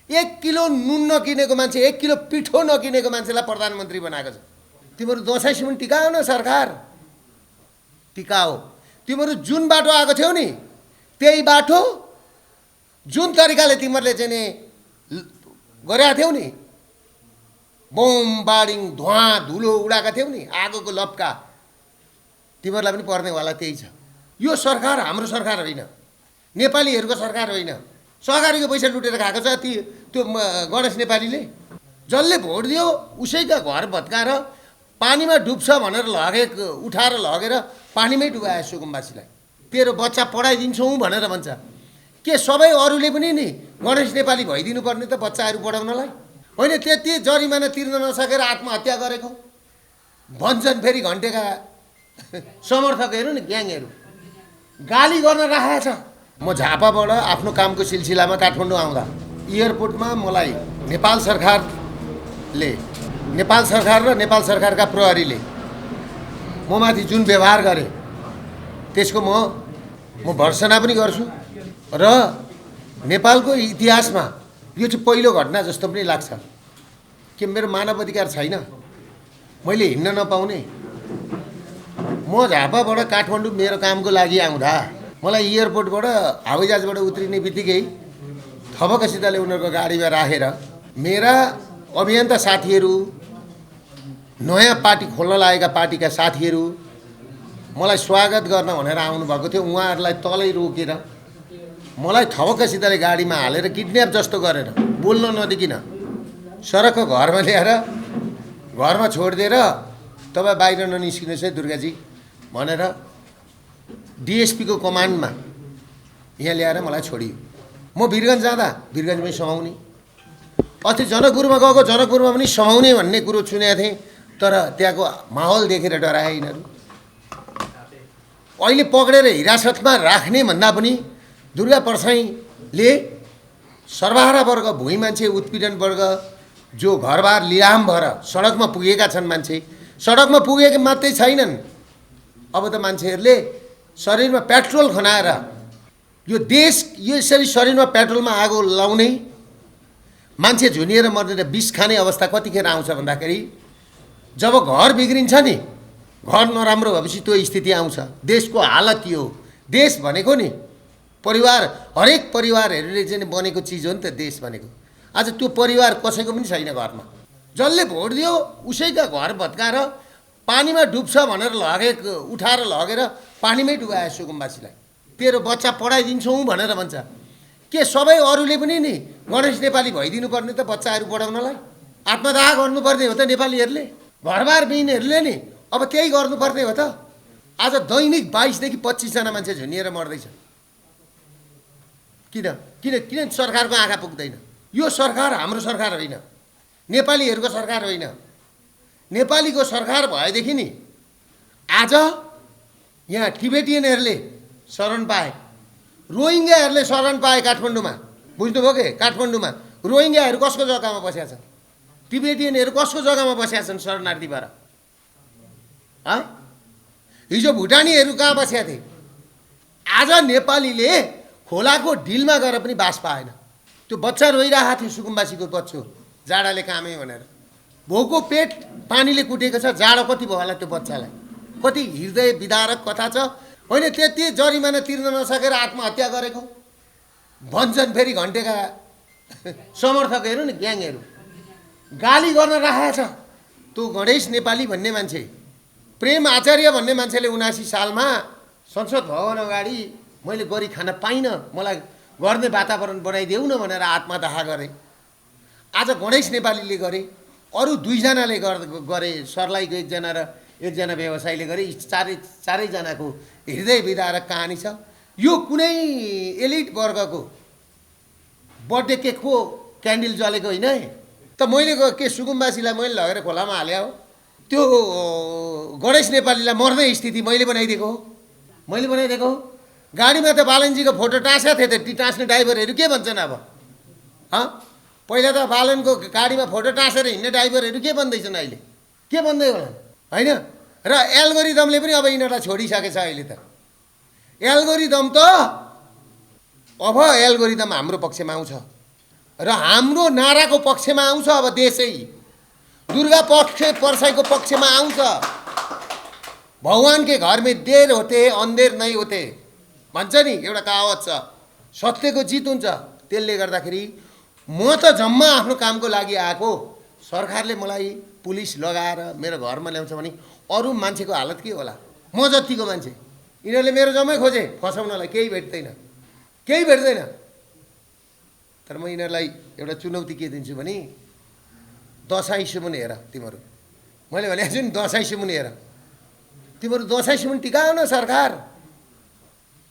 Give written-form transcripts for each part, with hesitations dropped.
1 kilo नुन नकिनेको मान्छे 1 kilo पिठो नकिनेको मान्छेलाई प्रधानमन्त्री बनाएको छ। तिम्रो दसैँसम्म टिकाओ न सरकार, टिकाओ। तिम्रो जुन बाटो आएको थियौ नि त्यही बाटो जुन तरिकाले तिमीहरूले चाहिँ नि गरेका थियौ नि, बम बाडिङ धुवा धुलो उडाएका थियौ नि, आगोको लपका, तिमीहरूलाई पनि पर्नेवाला त्यही छ। यो सरकार हाम्रो सरकार होइन, नेपालीहरूको सरकार होइन। सहकारीको पैसा लुटेर खाएको छ त्यो गणेश नेपालीले। जसले भोट दियो उसैका घर भत्काएर पानीमा डुब्छ भनेर उठाएर लगेर पानीमै डुबाए सुकुम्बासीलाई। तेरो बच्चा पढाइदिन्छौँ भनेर भन्छ। के सबै अरूले पनि नि गणेश नेपाली भइदिनु पर्ने त बच्चाहरू पढाउनलाई? होइन, त्यति जरिमाना तिर्न नसकेर आत्महत्या गरेको भन्छन् फेरि घन्टेका समर्थकहरू नि, ग्याङहरू गाली गर्न राखेको छ। म झापाबाट आफ्नो कामको सिलसिलामा काठमाडौँ आउँदा एयरपोर्टमा मलाई नेपाल सरकार र नेपाल सरकारका प्रहरीले म माथि जुन व्यवहार गरे त्यसको म भर्सना पनि गर्छु र नेपालको इतिहासमा यो चाहिँ पहिलो घटना जस्तो पनि लाग्छ। के मेरो मानव अधिकार छैन? मैले हिँड्न नपाउने? म झापाबाट काठमाडौँ मेरो कामको लागि आउँदा मलाई एयरपोर्टबाट हवाईजहाजबाट उत्रिने बित्तिकै थपकसितले उनीहरूको गाडीमा राखेर मेरा अभियन्ता साथीहरू, नयाँ पार्टी खोल्न लागेका पार्टीका साथीहरू मलाई स्वागत गर्न भनेर आउनुभएको थियो। उहाँहरूलाई तलै रोकेर मलाई थपकसितले गाडीमा हालेर किडन्याप जस्तो गरेर बोल्न नदिकिन सडकको घरमा ल्याएर घरमा छोडिदिएर तपाईँ बाहिर ननिस्किनुहोस् है दुर्गाजी भनेर डिएसपीको कमान्डमा यहाँ ल्याएर मलाई छोडियो। म वीरगञ्ज जाँदा वीरगञ्जमै समाउने, अस्ति जनकपुरमा गएको जनकपुरमा पनि समाउने भन्ने कुरो सुनेको थिएँ, तर त्यहाँको माहौल देखेर डराए यिनीहरू। अहिले पक्रेर हिरासतमा राख्ने भन्दा पनि दुर्गा परसाईले सर्वहारा वर्ग, भुइँ मान्छे, उत्पीडन वर्ग जो घरबार लिलाम भएर सडकमा पुगेका छन्, मान्छे सडकमा पुगेका मात्रै छैनन्, अब त मान्छेहरूले शरीरमा पेट्रोल खनाएर यो देश यसरी शरीरमा पेट्रोलमा आगो लाउने, मान्छे झुनिएर मर्ने र विष खाने अवस्था कतिखेर आउँछ भन्दाखेरि जब घर बिग्रिन्छ नि, घर नराम्रो भएपछि त्यो स्थिति आउँछ। देशको हालत यो, देश भनेको नि परिवार, हरेक परिवारहरूले चाहिँ बनेको चिज हो नि त देश भनेको। आज त्यो परिवार कसैको पनि छैन घरमा। जसले भोट दियो उसैका घर भत्काएर पानीमा डुब्छ भनेर उठाएर लगेर पानीमै डुबाए सुकुम्बासीलाई। तेरो बच्चा पढाइदिन्छौँ भनेर भन्छ। के सबै अरूले पनि नि गणेश नेपाली भइदिनु पर्ने त बच्चाहरू पढाउनलाई? आत्मदाह गर्नुपर्ने हो त नेपालीहरूले? घरबार बिहीनहरूले नि अब त्यही गर्नुपर्ने हो त? आज दैनिक 22 देखि 25 जना मान्छे झुनिएर मर्दैछ। किन सरकारको आँखा पुग्दैन? यो सरकार हाम्रो सरकार होइन, नेपालीहरूको सरकार होइन। नेपालीको सरकार भएदेखि नि आज यहाँ टिबेटियनहरूले शरण पाए, रोहिङ्ग्याहरूले शरण पाए काठमाडौँमा। बुझ्नुभयो के? काठमाडौँमा रोहिङ्ग्याहरू कसको जग्गामा बसेका छन्? टिबेटियनहरू कसको जग्गामा बसेका छन् शरणार्थी भएर? हिजो भुटानीहरू कहाँ बसेका थिए? आज नेपालीले खोलाको ढिलमा गएर पनि बास पाएन। त्यो बच्चा रोइरहेको थियो, सुकुम्बासीको बच्चो, जाडाले कामे भनेर। भोको पेट पानीले कुटेको छ, जाडो कति भयो होला त्यो बच्चालाई? कति हृदय विदारक कथा छ। होइन, त्यति जरिमाना तिर्न नसकेर आत्महत्या गरेको भन्छन् फेरि घन्टेका समर्थकहरू नि, ग्याङहरू गाली गर्न राखेको छ। त्यो गणेश नेपाली भन्ने मान्छे, प्रेम आचार्य भन्ने मान्छेले 79 सालमा संसद भवन अगाडि मैले गरी खान पाइनँ, मलाई गर्ने वातावरण बनाइदेऊ न भनेर आत्मदाह गरे। आज गणेश नेपालीले गरे, अरू 2 जनाले गरे, सर्लाहीको एकजना र एकजना व्यवसायीले गरे। चारैजनाको हृदय विदारक कहानी छ। यो कुनै एलिट वर्गको बर्थडे केकको क्यान्डल जलेको होइन है त। मैले के सुकुम्बासीलाई मैले लगेर खोलामा हाले हो? त्यो गणेश नेपालीलाई मर्ने स्थिति मैले बनाइदिएको हो? मैले बनाइदिएको हो? गाडीमा त बालनजीको फोटो टाँसेको थियो त, ती टाँस्ने ड्राइभरहरू के भन्छन् अब? पहिला त बालनको गाडीमा फोटो टाँसेर हिँड्ने ड्राइभरहरू के भन्दैछन् अहिले? के भन्दै होला? होइन, र एल्गोरिदमले पनि अब यिनीहरूलाई छोडिसकेछ। अहिले त एल्गोरिदम हाम्रो पक्षमा आउँछ। र हाम्रो नाराको पक्षमा आउँछ। अब देशै दुर्गा पक्ष पर्साईको पक्षमा आउँछ। भगवान के घर में देर होते अन्धेर नहीं होते भन्छ नि एउटा कहावत छ। सत्यको जित हुन्छ। त्यसले गर्दाखेरि म त जम्मा आफ्नो कामको लागि आएको। सरकारले मलाई पुलिस लगाएर मेरो घरमा ल्याउँछ भने अरू मान्छेको हालत के होला? म जतिको मान्छे यिनीहरूले मेरो जम्मै खोजे फसाउनलाई, केही भेट्दैन, केही भेट्दैन। तर म यिनीहरूलाई एउटा चुनौती के दिन्छु भने दसैँसम्म हेर तिमीहरू। मैले भनेको छु नि दसैँसम्म हेर तिमीहरू। दसैँसम्म टिकाओ न सरकार,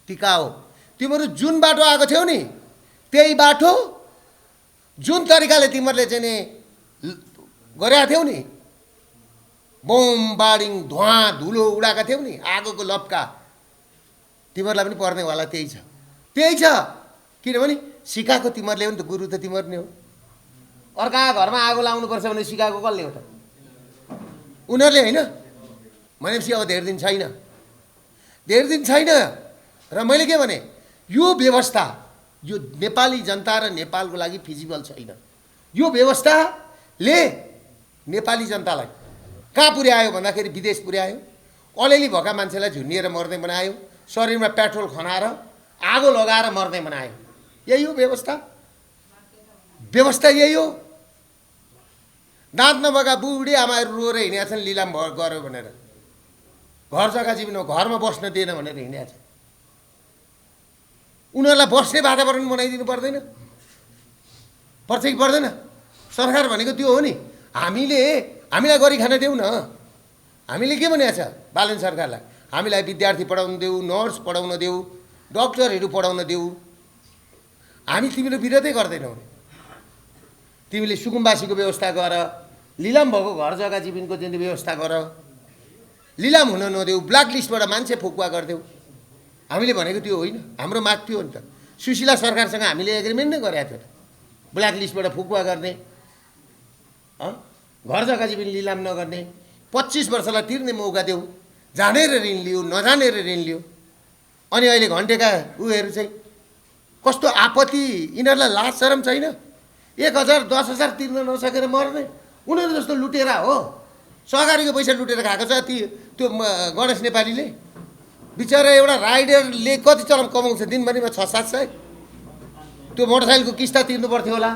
टिकाओ। तिमीहरू जुन बाटो आएको थियौ नि त्यही बाटो जुन तरिकाले तिमीहरूले चाहिँ नि गरेका थियौ नि, बम बारिङ धुवाँ धुलो उडाएका थियौ नि, आगोको लपका, तिमीहरूलाई पनि पर्नेवाला त्यही छ, त्यही छ। किनभने सिकाएको तिमीहरूले हो नि त, गुरु त तिमीहरू नै हो। अर्का घरमा आगो लाउनुपर्छ भने सिकाएको कसले हो त? उनीहरूले होइन। भनेपछि अब धेरै दिन छैन, धेरै दिन छैन। र मैले के भने यो व्यवस्था यो नेपाली जनता र नेपालको लागि फिजिबल छैन। यो व्यवस्थाले नेपाली जनतालाई कहाँ पुर्यायो भन्दाखेरि विदेश पुर्यायो। अलिअलि भएका मान्छेलाई झुन्निएर मर्ने बनायो, शरीरमा पेट्रोल खनाएर आगो लगाएर मर्ने बनायो। यही हो व्यवस्था, व्यवस्था यही हो। दाँत नभएका बुढी आमाहरू रोएर हिँडेका छन् लिलाम गऱ्यो भनेर, घर जग्गा जीवन घरमा बस्न दिएन भनेर हिँडेका छन्। उनीहरूलाई बस्ने वातावरण बनाइदिनु पर्दैन? पर्छ कि पर्दैन? सरकार भनेको त्यो हो नि। हामीलाई गरी खान देऊ न। हामीले के भनेको छ बालन सरकारलाई? हामीलाई विद्यार्थी पढाउन देऊ, नर्स पढाउन देऊ, डक्टरहरू पढाउन देऊ। हामी तिमीले विरोधै गर्दैनौ। तिमीले सुकुम्बासीको व्यवस्था गर, लिलाम भएको घर जग्गा जीवनको जुन व्यवस्था गर, लिलाम हुन नदेऊ, ब्ल्याक लिस्टबाट मान्छे फुकुवा गरिदेऊ। हामीले भनेको त्यो होइन, हाम्रो माग त्यो हो नि त। सुशीला सरकारसँग हामीले एग्रिमेन्ट नै गरेका थियो त, ब्ल्याक लिस्टबाट फुकुवा गर्ने, घर जग्गा जीवन लिलाम नगर्ने, 25 वर्षलाई तिर्ने मौका देऊ। जानेर ऋण लियो, नजानेर ऋण लियो। अनि अहिले घन्टेका उयोहरू चाहिँ कस्तो आपत्ति, यिनीहरूलाई लाज शरम छैन? 1000 10,000 तिर्न नसकेर मर्ने उनीहरू जस्तो लुटेरा हो। सरकारीको पैसा लुटेर खाएको छ त्यो गणेश नेपालीले। बिचरा एउटा राइडरले कति चरम कमाउँछ दिनभरिमा? 600-700। त्यो मोटरसाइकलको किस्ता तिर्नु पर्थ्यो होला,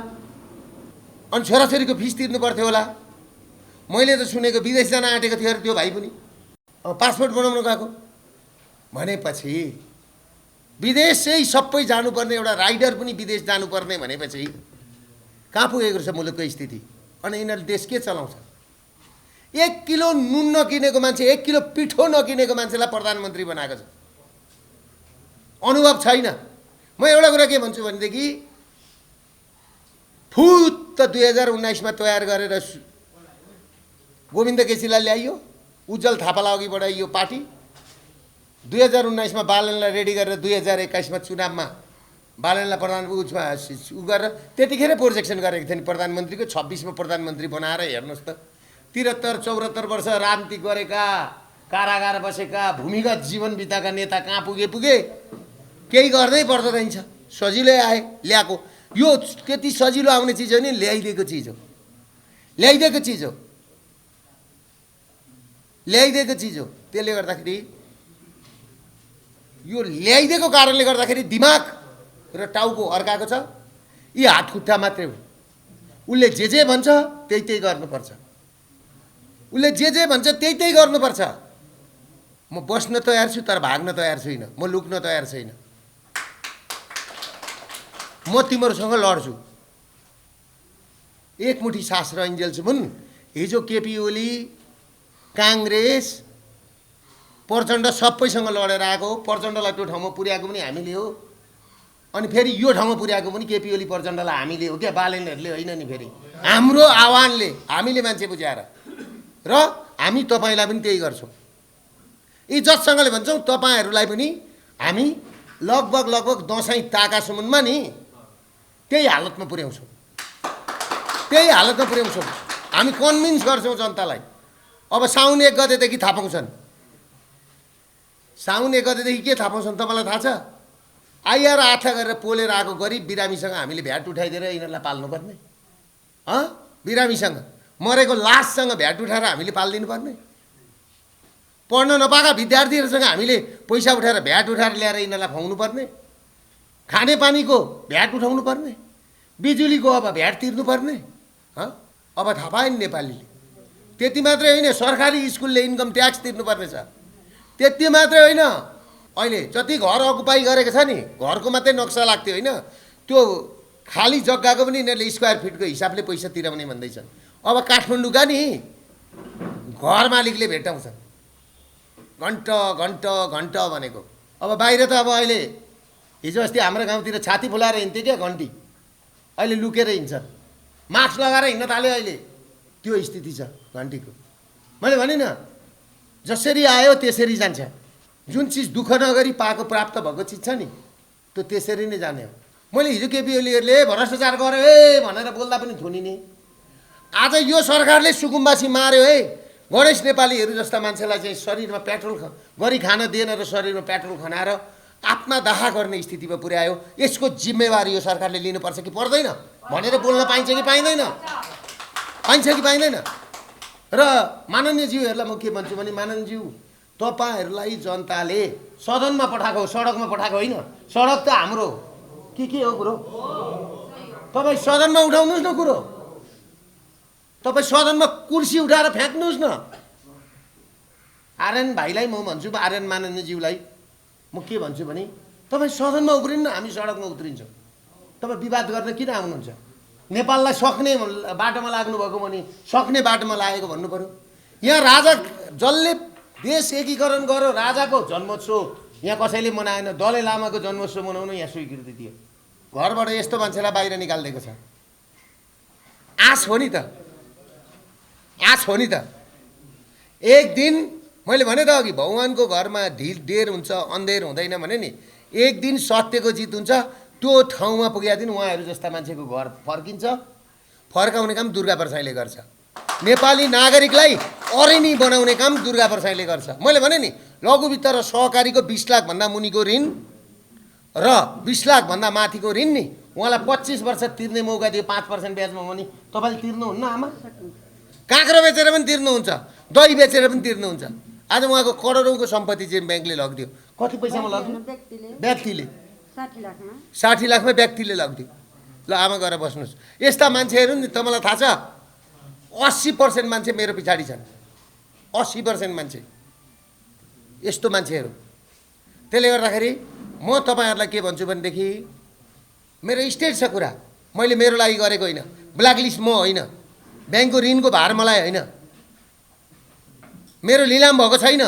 अनि छोराछोरीको फिस तिर्नु पर्थ्यो होला। मैले त सुनेको विदेश जान आँटेको थियो अरे त्यो भाइ पनि, पासपोर्ट बनाउन गएको भनेपछि विदेशै सबै जानुपर्ने एउटा राइडर पनि विदेश जानुपर्ने भनेपछि कहाँ पुगेको छ मुलुकको स्थिति? अनि यिनीहरूले देश के चलाउँछ? 1 किलो नुन नकिनेको मान्छे, 1 किलो पिठो नकिनेको मान्छेलाई प्रधानमन्त्री बनाएको छ। अनुभव छैन। म एउटा कुरा के भन्छु भनेदेखि फुत 2019 मा तयार गरेर गोविन्द केसीलाई ल्याइयो, उज्जवल थापालाई अघि बढाइयो पार्टी। 2019 मा बालनलाई रेडी गरेर 2021 मा चुनावमा बालनलाई प्रधानमन्त्री गरेर त्यतिखेर प्रोजेक्सन गरेको थियो नि प्रधानमन्त्रीको। 26 मा प्रधानमन्त्री बनाएर हेर्नुहोस् त, 73-74 वर्ष राजनीति गरेका, कारागार बसेका, भूमिगत जीवन बिताएका नेता कहाँ पुगे? केही गर्दै पर्दो रहन्छ। सजिलै आए ल्याएको। यो त्यति सजिलो आउने चिज हो नि, ल्याइदिएको चिज हो, ल्याइदिएको चिज हो, ल्याइदिएको चिज हो। त्यसले गर्दाखेरि यो ल्याइदिएको कारणले गर्दाखेरि दिमाग र टाउको अर्काको छ। यी हात खुट्टा मात्रै हो। उसले जे भन्छ त्यही गर्नुपर्छ, उसले जे भन्छ त्यही गर्नुपर्छ। म बस्न तयार छु तर भाग्न तयार छैन, म लुक्न तयार छैन। म तिमीहरूसँग लड्छु। एकमुठी सास रहन्जेलसम्म हिजो केपी ओली, काङ्ग्रेस, प्रचण्ड सबैसँग लडेर आएको। प्रचण्डलाई त्यो ठाउँमा पुर्याएको पनि हामीले हो, अनि फेरि यो ठाउँमा पुर्याएको पनि केपी ओली प्रचण्डलाई हामीले हो क्या, बालेनहरूले होइन नि। फेरि हाम्रो आह्वानले हामीले मान्छे बुझाएर र हामी तपाईँलाई पनि त्यही गर्छौँ। यी जससँगले भन्छौँ तपाईँहरूलाई पनि हामी लगभग दसैँ ताकासम्ममा नि त्यही हालतमा पुर्याउँछौँ, त्यही हालतमा पुर्याउँछौँ। हामी कन्भिन्स गर्छौँ जनतालाई। अब साउन 1 गतेदेखि थाहा पाउँछन्। साउन 1 गतेदेखि के थाहा पाउँछन् तपाईँलाई थाहा छ? आइआर आठा गरेर पोलेर आएको गरिब बिरामीसँग हामीले भ्याट उठाइदिएर यिनीहरूलाई पाल्नुपर्ने? बिरामीसँग मरेको लाससँग भ्याट उठाएर हामीले पालिदिनु पर्ने? पढ्न नपाएका विद्यार्थीहरूसँग हामीले पैसा उठाएर भ्याट उठाएर ल्याएर यिनीहरूलाई खुवाउनु पर्ने? खानेपानीको भ्याट उठाउनु पर्ने? बिजुलीको अब भ्याट तिर्नु पर्ने? अब थाहा पायो नि नेपालीले। त्यति मात्रै होइन, सरकारी स्कुलले इन्कम ट्याक्स तिर्नुपर्ने छ। त्यति मात्रै होइन, अहिले जति घर अकुपाई गरेको छ नि, घरको मात्रै नक्सा लाग्थ्यो होइन, त्यो खाली जग्गाको पनि यिनीहरूले स्क्वायर फिटको हिसाबले पैसा तिराउने भन्दैछन्। अब काठमाडौँका नि घर मालिकले भेटाउँछन् घन्ट भनेको। अब बाहिर त अब अहिले हिजो अस्ति हाम्रो गाउँतिर छाती फुलाएर हिँड्थ्यो क्या घन्टी, अहिले लुकेर हिँड्छन्। मास्क लगाएर हिँड्न थाल्यो अहिले, त्यो स्थिति छ घन्टीको। मैले भने न, जसरी आयो त्यसरी जान्छ। जुन चिज दुःख नगरी पाएको प्राप्त भएको चिज छ नि, त्यो त्यसरी नै जाने हो। मैले हिजो केपी ओलीहरूले भ्रष्टाचार गर्यो है भनेर बोल्दा पनि थुनिने। आज यो सरकारले सुकुम्बासी मार्यो है, गणेश नेपालीहरू जस्ता मान्छेलाई चाहिँ शरीरमा पेट्रोल गरी खान दिएन र शरीरमा पेट्रोल खनाएर आत्मदाह गर्ने स्थितिमा पुर्यायो। यसको जिम्मेवारी यो सरकारले लिनुपर्छ कि पर्दैन भनेर बोल्न पाइन्छ कि पाइँदैन? पाइन्छ कि पाइँदैन? र माननीय ज्यूहरूलाई म के भन्छु भने, माननीय ज्यू, तपाईँहरूलाई जनताले सदनमा पठाएको हो, सडकमा पठाएको होइन। सडक त हाम्रो के हो कुरो? तपाईँ सदनमा उठाउनुहोस् न कुरो। तपाईँ सदनमा कुर्सी उठाएर फ्याँक्नुहोस् न। आर्यन भाइलाई म भन्छु, आर्यन माननीय ज्यूलाई म के भन्छु भने, तपाईँ सदनमा उफ्रिनु न, हामी सडकमा उत्रिन्छौँ। तपाईँ विवाद गर्न किन आउनुहुन्छ? नेपाललाई सक्ने बाटोमा लाग्नुभएको भने सक्ने बाटोमा लागेको भन्नु पर्यो। यहाँ राजा जसले देश एकीकरण गर्यो, राजाको जन्मोत्सव यहाँ कसैले मनाएन। दलाई लामाको जन्मोत्सव मनाउनु यहाँ स्वीकृति दियो। घरबाट यस्तो मान्छेलाई बाहिर निकालिदिएको छ। आश हो नि त, आश हो नि त। एक दिन मैले भने त अघि, भगवानको घरमा ढेर हुन्छ अन्धेर हुँदैन भने नि, एक दिन सत्यको जित हुन्छ। त्यो ठाउँमा पुगेका दिन उहाँहरू जस्ता मान्छेको घर फर्किन्छ। फर्काउने काम दुर्गा प्रसाईले गर्छ। नेपाली नागरिकलाई अरेनी बनाउने काम दुर्गा प्रसाईले गर्छ। मैले भने नि, लघु वित्त र सहकारीको 20 लाखभन्दा मुनिको ऋण र 20 लाखभन्दा माथिको ऋण नि उहाँलाई 25 वर्ष तिर्ने मौका दियो 5% ब्याजमा भने तपाईँले तिर्नुहुन्न आमा? काँक्रो बेचेर पनि तिर्नुहुन्छ, दही बेचेर पनि तिर्नुहुन्छ। आज उहाँको करोडौँको सम्पत्ति चाहिँ ब्याङ्कले लगिदियो। कति पैसामा लग्यो? व्यक्तिले 60 लाखमा व्यक्तिले लगिदियो। ल आमा गएर बस्नुहोस्। यस्ता मान्छेहरू नि, तपाईँलाई थाहा छ 80% मान्छे मेरो पछाडि छन्। 80% मान्छे यस्तो मान्छेहरू। त्यसले गर्दाखेरि म तपाईँहरूलाई के भन्छु भनेदेखि, मेरो स्टेट छ कुरा, मैले मेरो लागि गरेको होइन। ब्ल्याकलिस्ट म होइन, ब्याङ्कको ऋणको भार मलाई होइन, मेरो लिलाम भएको छैन।